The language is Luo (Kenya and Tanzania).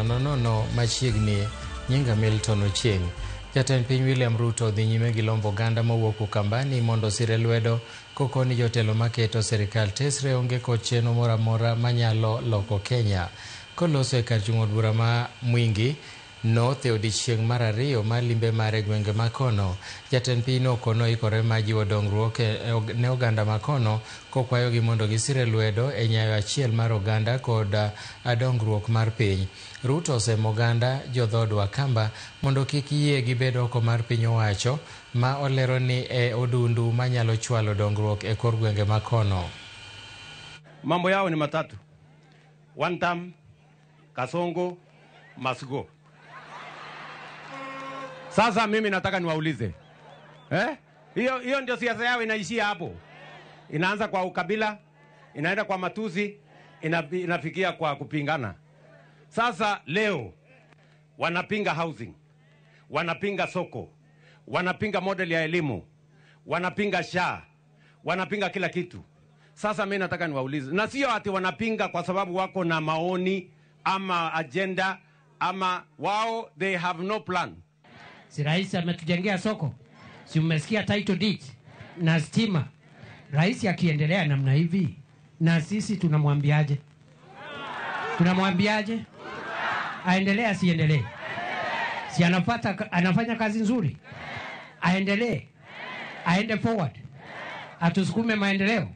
nono machiegni. Nyinga Milton Ochieng. Jatend piny William Ruto dhi nyime gi lombo oganda mowuok Ukambani mondo osire lwedo kokoni jotelo maketo sirikal tesre onge kod chenro moro amora manyalo loko Kenya. Koloso e kar chung' od bura ma Mwingi North e odiechieng' mar ariyo mar limbe mare e gwenge ma kono, jatend piny no okono oikore mar jiwo dongruok ne oganda ma kono kokwayogi mondo gisire lwedo e nyayo achiel mar oganda kod dongruok mar piny. Ruto osemo oganda jodhood Wakamba mondo kik yie gibed oko mar piny owacho ma olero ni e odundu manyalo chwalo dongruok e kor gwenge ma kono. Mambo yao ni matatu. One term, Kasongo must go. Sasa mimi nataka niwaulize. Hiyo hiyo ndio siasa yao inaishia hapo. Inaanza kwa ukabila, inaenda kwa matusi, inafikia kwa kupingana. Sasa leo wanapinga housing, wanapinga soko, wanapinga model ya elimu, wanapinga SHA, wanapinga kila kitu. Sasa mimi nataka niwaulize, na sio ati wanapinga kwa sababu wako na maoni ama agenda ama wao, they have no plan. Si rais ametujengea soko, si mmesikia title deed na stima. Rais akiendelea namna hivi, na sisi tunamwambiaje? Tunamwambiaje? Aendelee asiendelee? Si anafanya kazi nzuri? Aendelee, aende forward, atusukume maendeleo.